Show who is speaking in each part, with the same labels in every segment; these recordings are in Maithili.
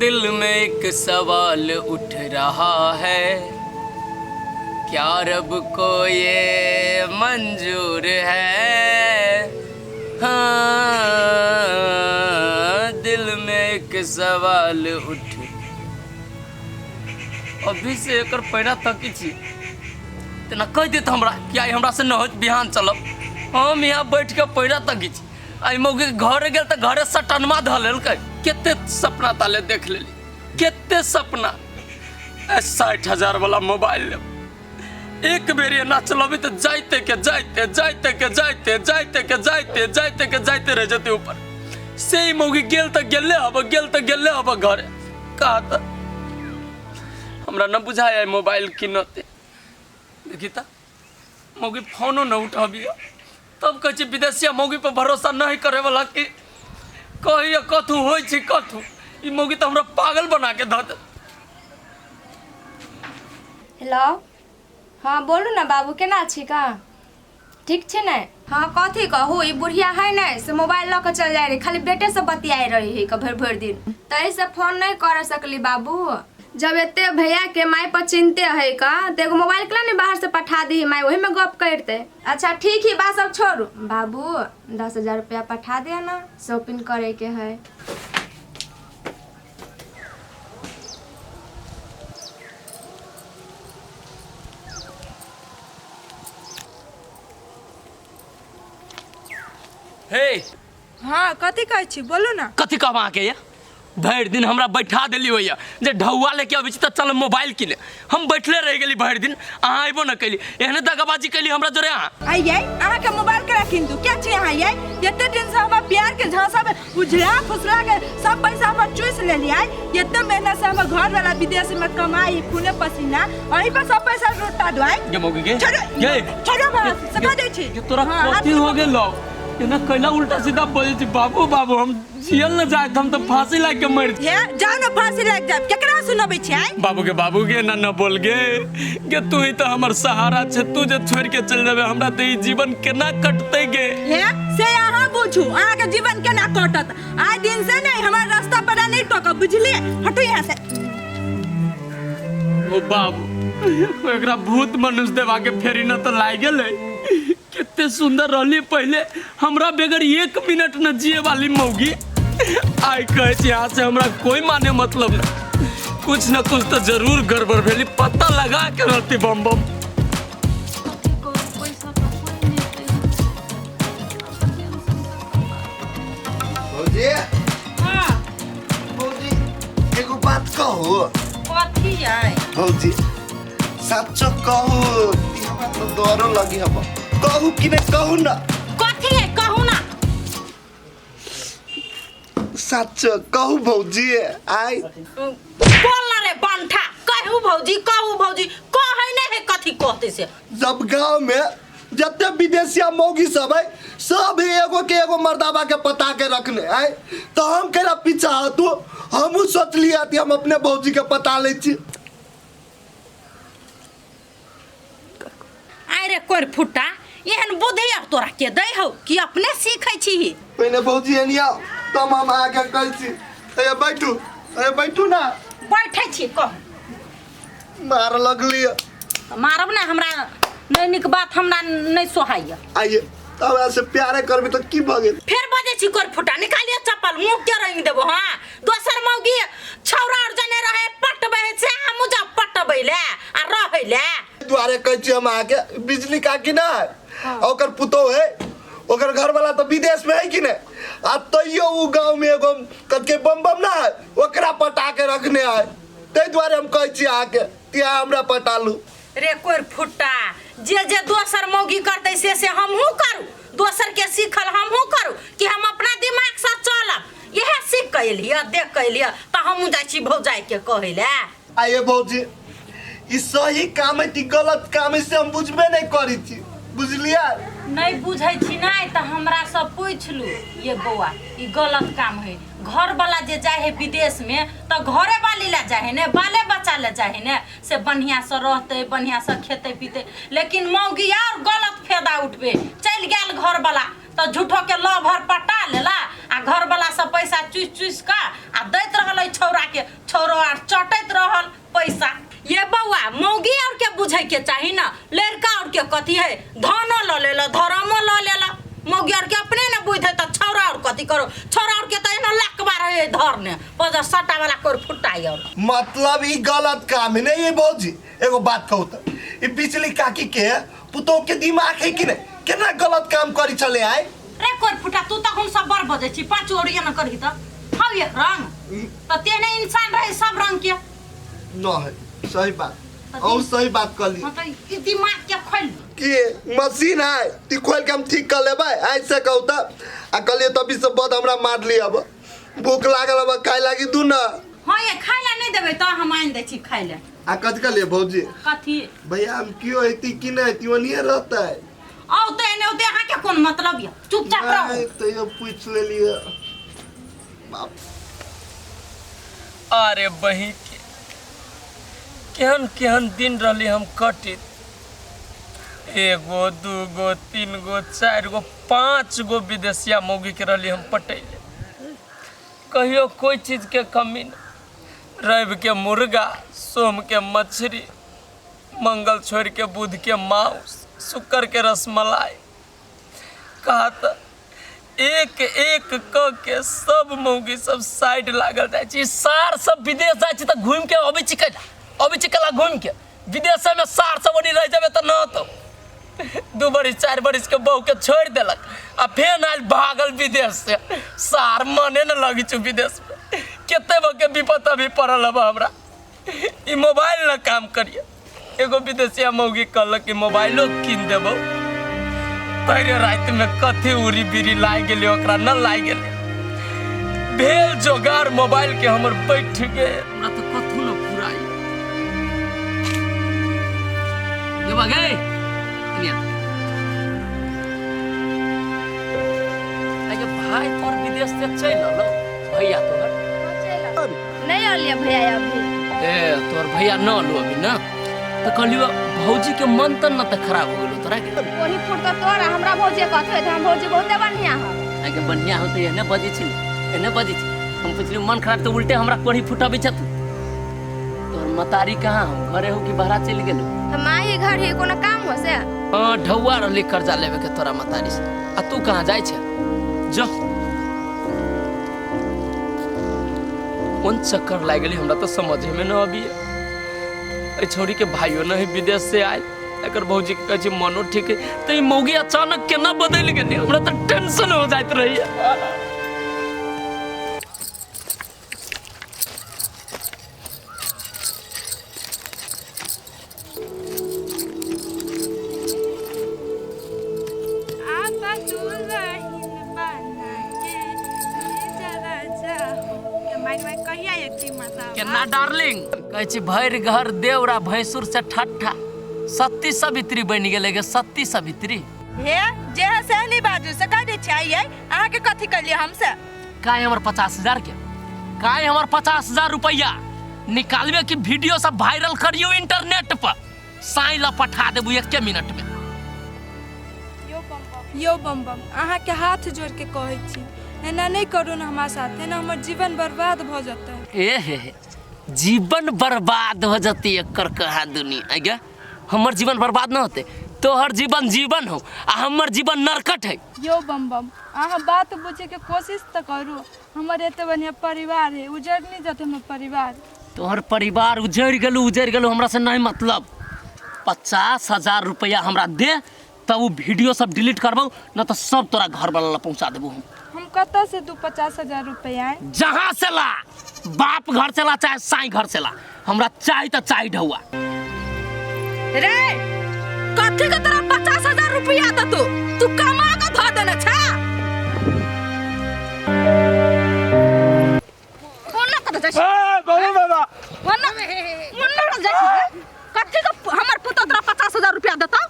Speaker 1: दिल में एक सवाल उठ रहा है, क्या रब को ये मंजूर है? हाँ, दिल में एक सवाल उठ। अभी से एकर पैरा तकी छी तेना कहि देत हमरा कि आइ हमरा से न होत, बिहान चलब। हम यहाँ बैठ के पैरा तकी छी, आइ मौगी घरे गेल तऽ घरे सटनमा धऽ लेलकै। कते सपना ताले देख लेली, कते सपना। 60,000 वाला मोबाइल लेब, एक बेर एना चलबी तऽ जाइते के जाइते, जाइते के जाइते, जाइते के जाइते, जाइते के जाइते रह जेतै ऊपर। से ई मौगी गेल तऽ गेले हब, गेल तऽ गेले हब घरे। कहा तऽ हमरा न बुझाय मोबाइल किनते। देखी तऽ मौगी फोनो न उठबियो, तब कहै छी विदेशिया मौगी पर भरोसा नहीं करे वाला कि कहियो कथू होइ छै कथू। ई मौगी तऽ हमरा पागल बना के धऽ देत।
Speaker 2: हेलो, हाँ बोलू ना बाबू, केना छी का? ठीक छै ने? हाँ कथी कहू, ई बुढ़िया है ने से मोबाइल लऽ के चल जाय रही, खाली बेटे से बतियाई रही है भरि भरि दिन, तै से फोन नहीं कर सकली बाबू। जब एते भैया के माय पर चिंते है का तो एगो मोबाइल के ने बाहर से पठा दी माय, वही में गप करते। अच्छा ठीक ही बात सब छोड़ू बाबू, 10,000 रुपया पठा दिया ना, शॉपिंग करे के है।
Speaker 1: हे
Speaker 3: हाँ कथी कहै छी बोलू ना।
Speaker 1: कथी कहब अहाँके ये? भरि दिन हमरा बैठा देली होइया जे ढौआ लेके अबै छी तऽ चल मोबाइल किने, हम बैठले रहि गेली भरि दिन, अहाँ अयबो न कैली, एहने दगाबाजी कैली हमरा जोरे अहाँ।
Speaker 3: आइयै अहाँके मोबाइल केना कीन दू? क्या छी अहाँ यै? एते दिन से हमर प्यार के झांसा में उझला फुसला के सब पैसा हमर चूस लेलियै। एते मेहनत से हमर घर वाला विदेश में कमाई खूने पसीना, अही पर सब पैसा लुटा दो।
Speaker 1: गे मौगी गे।
Speaker 3: छोड़ो,
Speaker 1: गे।
Speaker 3: छोड़ो हमरा, सका दै छी।
Speaker 1: गे, तोरा
Speaker 3: हाँ,
Speaker 1: कथी हो गेलो? एना कैला उल्टा सीधा बोलै छी? बाबू बाबू हम जियल न जाए, हम तो फांसी लाग के मर।
Speaker 3: हे जाओ ना फांसी लाग जाब, केकरा सुनबै छी आइ?
Speaker 1: बाबू के बाबू के ना न बोल गे, गे तू ही तो हमर सहारा छे, तू जे छोड़ के चल जाबे हमरा तो ई जीवन केना कटते गे।
Speaker 3: हे से अहाँ बुझू अहाँ के जीवन केना कटत। आइ दिन से नहीं हमर रास्ता पर नहीं टोकब, बुझलिए? हटू यहाँ से।
Speaker 1: ओ बाबू एकरा भूत मनुष्य देवा के फेरी न तो लाग गेलै। कितने सुंदर रहली पहले, हमरा बगैर 1 मिनट न जिए वाली मौगी आइ कहै छी यहाँ से हमरा कोई माने मतलब न, कुछ न कुछ तो जरूर गड़बड़ भेली, पता लगा के रहती बम बम।
Speaker 4: भौजी,
Speaker 5: हाँ।
Speaker 4: भौजी एगो बात कहू।
Speaker 5: कथी आइ?
Speaker 4: भौजी सच्चो कहू, हमरा तो डरो लगी हब। कहू कि नहीं कहू ना?
Speaker 5: कथी है कहू ना।
Speaker 4: सच्चो कहू भौजी। आइ
Speaker 5: बोल ना रे बंठा, कहू भौजी, कहू भौजी, कहै नहीं है कथी कहते से।
Speaker 4: जब गांव में जते विदेशिया मौगी सब है सब एगो के एगो मर्दाबा के पता के रखने आए, तो हम केरा पीछा हतू, हमहू सोचलिए कि हम अपने भौजी के पता लै छी।
Speaker 5: आइ रे कोर फुट्टा, एहन बुद्धि आर तोरा के दै हौ कि अपने सीखै छी?
Speaker 4: पहिने भौजी एनी आउ तब हम अहाँके कहै छी। ए बैठू, ए बैठू ना।
Speaker 5: बैठै छी कहू।
Speaker 4: मार लगली।
Speaker 5: मारब ना, हमरा नहीं नीक बात हमरा नहीं सोहाइया।
Speaker 4: आइए तब हमरा से प्यारे करबी तो की भऽ गेल?
Speaker 5: फेर बजै छी कोर फुट्टा, निकालिए चप्पल मुँह के रंग देबो। हाँ दोसर मौगी छौरा और जने रहे पटबै से हमहूँ जाब पटबै ले आ रहै ले।
Speaker 4: दुआरे कहै छी हम अहाँके, बिजली काकी ना है, आ ओकर पुतोह है, ओकर घर वाला तो विदेश में है कि नहीं, आ तैयो उ गांव में एगो कतके बम बम ना है ओकरा पटा के रखने है, ताहि दुआरे हम कहै छी अहाँके कि अहाँ हमरा पटा लू।
Speaker 5: रे कोर फुट्टा, जे जे दोसर मौगी करतै से से हमहूँ करू, दोसर के सीखल हमहूँ करू कि हम अपना दिमाग से चलब? इएह सीख के एलियै, देख के एलियै तऽ हमहूँ जाइ छी भौजाई के कहै लए।
Speaker 4: आइए भौजी, ई सही काम है कि गलत काम है से हम बुझबे नहीं करै छी, बुझलियै?
Speaker 5: नहीं बुझै छी नहीं तऽ हमरा से पूछलू ये बौआ, ई गलत काम है। घर वाला जे जाइ है विदेश में तऽ घरे वाली ला जाइ है ने, बाले बच्चा ला जाइ है ने, से बढ़िया से रहतै, बढ़िया से खेतै पीतै। लेकिन मौगी और गलत फायदा उठबे, चलि गेल घर वाला तऽ झूठो के लभर पटा लेला आ घर वाला से पैसा चूस चूस कऽ आ दैत रहलै छौड़ा के, के चाही ना। लड़का और के कथी है, धनो ल लेला धर्मो ल लेला, मौगी और के अपने न बुझ है त छौरा और कथी करो, छौरा और के त एना लकबा रहे धरने पजा सटा वाला कोर फुटाई और।
Speaker 4: मतलब ई गलत काम है नहीं ये भौजी। एगो बात कहू त ई बिजली काकी के पुतोह के दिमाग है कि नहीं, केना गलत काम करी चले आए।
Speaker 5: रे कोर फुटा तू त हम सब बर बजै छी, पाँच और न करही त हौ एक रंग त तेने इंसान रहे सब रंग के
Speaker 4: न है। सही बात और सही बात कहली।
Speaker 5: हाँ त ई दिमाग के खोल
Speaker 4: कि मशीन है ती खोल के हम ठीक कर लेबै ऐसे कहू त। आ कहलिए तभी से बद हमरा मार ली, अब भूख लागल अब खाए लागी दू न।
Speaker 5: हाँ ये खाए ला नहीं देबै त हम आनि दै छी खाए ला।
Speaker 4: आ कथी कहलिए भौजी?
Speaker 5: कथी
Speaker 4: भैया हम क्यों हेती कि नहीं हेती ओनिए रहता है।
Speaker 5: औ त एने ओते अहाँ के कोन मतलब या, चुपचाप रहो।
Speaker 4: नहीं तो ये पूछ लेलिए बाप।
Speaker 1: अरे बही के केहन केहन दिन रहली हम कटित, एगो दूगो तीन गो चारि गो पाँच गो विदेशिया मौगी के रहली हम पटैले, कहियो कोई चीज के कमी न। रवि के मुर्गा, सोम के मछली, मंगल छोड़ के बुध के मांस, शुक्र के रसमलाई, कहा त एक एक क के सब मौगी सब साइड लागल जाइ छै। सार सब विदेश जाइ छै त घूमि के अबै छै कैला, अबै छै कैला घूमि के, विदेश में सार सब ओनी रहि जेबै त न होतौ। 2 बरिस 4 बरिस के बहू के छोड़ि देलक आ फेन आयल भागल विदेश से। सार मने न लगै छै विदेश में, कते बके विपत अभी पड़ल हब हमरा। ई मोबाइल न काम करिए, एगो विदेशिया मौगी कहलक कि मोबाइलो कीन देबौ, तैरे राति में कथी उड़ी बीड़ी लागि गेलै ओकरा न लागि गेलै, भेल जोगार मोबाइल के हमर बैठ गेल। हमरा तऽ कथू न फुराइ। ये बगे अरे भाई तोर विदेश से चलि अलो भैया तोहर?
Speaker 2: नहीं अलिए भैया अभी।
Speaker 1: ए तोर भैया न अलो अभी ना, तो कहलियो भौजी के मन त न त खराब हो गेलो तोरा के।
Speaker 2: ओही फुट त तोरा हमरा भौजी कथि होइत, हम भौजी बहुते बढ़िया ह।
Speaker 1: आगे बढ़िया हो त एने बजै छी एने बजै छी, हम पुछलियो मन खराब त उल्टे हमरा कोढ़ी फुटाबै छ तू। तोर मतारी कहाँ हो, घरे हो कि बहरा चलि गेलो?
Speaker 2: हम आई घर ही, कोनो काम हो से?
Speaker 1: हां ढौआ रहली कर्जा लेवे के तोरा मतारी से, आ तू कहाँ जाइ छ? जो कोन चक्कर लागि गेली हमरा तो समझे में न अबिए। एहि छौड़ी के भाइयो नहीं विदेश से आयल, एकर भौजी के कहै छै मनो ठीक है, त ई मौगी अचानक केना बदलि गेली, हमरा त टेंशन हो जाइत रहैया। केना डार्लिंग कहै छी भरि घर देवरा भैंसुर से ठट्ठा, सती सवित्री बनि गेलै गे, सती सवित्री।
Speaker 3: हे जे है से नहीं बाजू से कह दै छियै, अहाँ के कथी कहलियै हमसे?
Speaker 1: काहे हमर 50,000 के, काहे हमर 50,000 रुपैया निकालबे कि वीडियो सब वायरल करियो इंटरनेट पर, साई ला पठा देबू 1 मिनट में।
Speaker 3: यो बम बम अहाँ के हाथ जोड़ के कहै छी एना नहीं करू ना हमारा साथ, एना हमर जीवन बर्बाद भ जेतै।
Speaker 1: ए हे हे जीवन बर्बाद हो जती एकर कहा दुनी आगे, हमर जीवन बर्बाद न होते, तोहर जीवन जीवन हो आ हमर जीवन नरकट है।
Speaker 3: यो बम बम अहाँ बात बुझे के कोशिश त करू, हमर एते बढ़िया परिवार है, उजड़ नहीं जते हमर परिवार।
Speaker 1: तोहर परिवार उजड़ गेलू उजड़ गेलू हमरा से नहीं मतलब। 50,000 रुपया हमरा दे तब वो वीडियो सब डिलीट करबौ, न तो सब तोरा घर वाला ला पहुंचा देबू।
Speaker 3: हम कतऽ से दू 50,000 रुपया?
Speaker 1: जहाँ से ला, बाप घर से ला चाहे साई घर से ला, हमरा चाही त चाही ढौआ।
Speaker 3: रे कथी के तोरा 50,000 रुपया दे तू, तू कमा के धऽ देने छा?
Speaker 5: कोना कतऽ जाइ छी?
Speaker 1: ए बाबा बाबा
Speaker 5: कोना कोना कतऽ जाइ छी? कथी के हमर पुतोह तोरा 50,000 रुपया देतौ?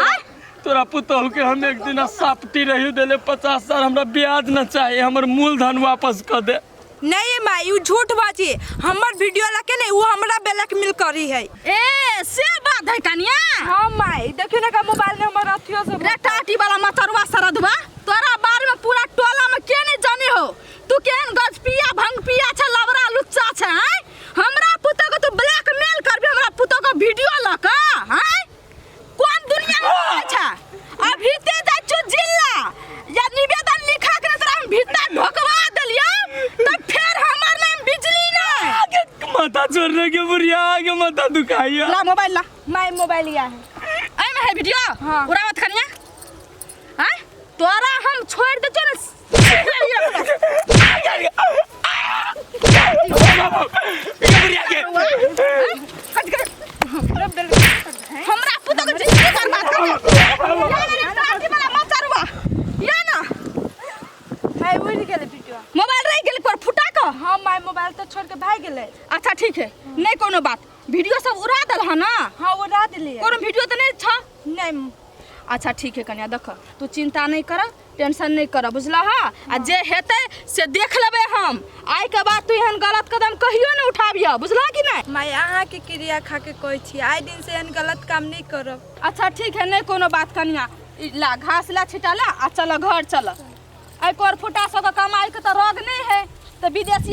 Speaker 5: आय
Speaker 1: तोरा पुतोह के हम एक दिन सापटी रही देले 50,000, हमरा ब्याज न चाहिए, हमर मूलधन वापस कर दे।
Speaker 3: नहीं माई उ झूठ बाजी, हमर वीडियो लके नहीं उ हमरा ब्लैकमेल करी है।
Speaker 5: ए से बात है कनिया?
Speaker 3: हां माई देखियो ना का मोबाइल में हमर अथियो से
Speaker 5: रे टाटी वाला मतरवा सरदवा, तोरा बारे में पूरा टोला में के नहीं जाने हो, तू केहन गजपिया भंगपिया छ, लबरा लुच्चा छ हैं? हमरा पुतोह के तू ब्लैकमेल करबी, हमरा पुतोह के वीडियो लक हैं?
Speaker 1: छोड़ने के बुढ़िया आगे माथा दुखाइया।
Speaker 3: ला मोबाइल ला। My mobile या है।
Speaker 6: एहि में है वीडियो?
Speaker 3: हाँ।
Speaker 6: उड़ावत कनिया। आय तोरा हम छोड़ दे चल।
Speaker 1: बुढ़िया के
Speaker 6: हमरा पुतो के जिंदगी बर्बाद कर दे। या ना रे, वाला मत चरुआ। या ना।
Speaker 3: माय उड़ गेलै वीडियो।
Speaker 6: मोबाइल रहि गेल पर फुटा क।
Speaker 3: हाँ my mobile तो छोड़ के भाग गेलै।
Speaker 6: अच्छा ठीक है, नहीं कोनो बात। वीडियो सब उड़ा दल है ना?
Speaker 3: हाँ उड़ा दिलियै।
Speaker 6: कोनो वीडियो तो नहीं छ?
Speaker 3: नहीं।
Speaker 6: अच्छा ठीक है कन्या, देख तू चिंता नहीं कर, टेंशन नहीं कर, बुझला हा? आ जे हेतै से देख लेबै हम। आइ के बाद तू एहन गलत कदम कहियो नहीं उठाबिह, बुझला कि नहीं?
Speaker 3: माय अहाँके क्रिया खा के कहै छी आइ दिन से एहन गलत काम नहीं करब।
Speaker 6: अच्छा ठीक है, नहीं कोनो बात कन्या। ला घास ला छिटा ला आ चल घर चल। आइ कर फुटा सबके कमाई के तो रोग नहीं है तो विदेशी